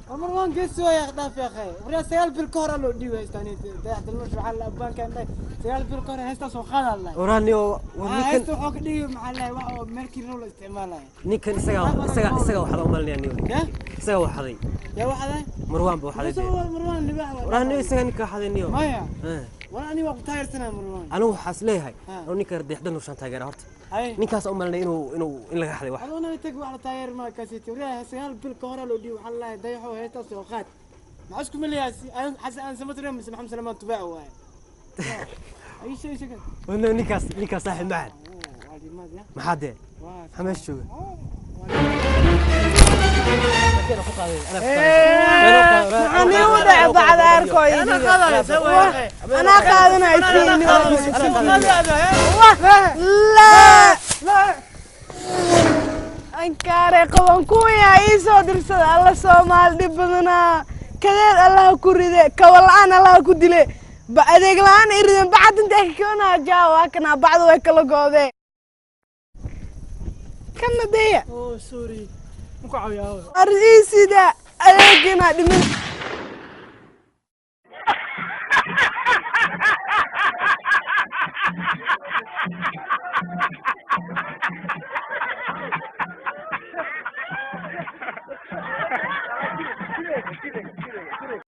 Marwaan geesi waa dhaaf ya akhay. Waryaa, 9 bil ka hor loo dhiibay heestaan. Dayax Dalmash waxaa la abbaankan dhahay 9 bil ka hor heestaa soo qaada la. Waraa niyo, war ninkan. Heesta wuxuu ka dhigay, maxaa la wax oo meel kiina loo isticmaalayo. Ninkan isaga waxda u malinaya niyo. Ya. Isaga waxaday. Yaa waxaday? Marwaan ba waxaday dee. Marwaan libaax waa. Waraa niyo, isaga ninka waxaday niyo. Maya. Eh. War ani waa ku taageersanaa Marwaan. Anigu waxaas leeyahay Ha. Anigu ninka Dayax Dalmarshaan taageera horta. Hay. Ninkaas u malinaya inuu in laga xaday wax. Adoona tag wax la taageer ma kaasiti. Waryaa, 9 bil ka hor loo dhiibay, waxaa la Dayaxo heestaa soo qaad. Maxaa isku maleeyaa Xasan aan Samatar mise Maxamed Salmaan Tubaac waaye. Ay shay shay. Wala ninkaas saaxiib macaan. Waa limaad ya. Maxaa dee? Waa. Maxaa meesha jooga? Maxaa nii u dhacay bacda arkoo? Anaa qaadanaya. La ankaare qaban kuwiyaa ii soo dirsada. Alla Soomaali dhib badanaa, kadeed Allaha ku ride, kaba la-aan Allaha ku dile, ba adeeg la-aan i riden. Bacad intee ka keenaa? Jaa, waa kanaa, bacda way kala goodee. Kana deya. Oh, sorry. Muku caawiyaa. Ar ii sida adeegina dhimin.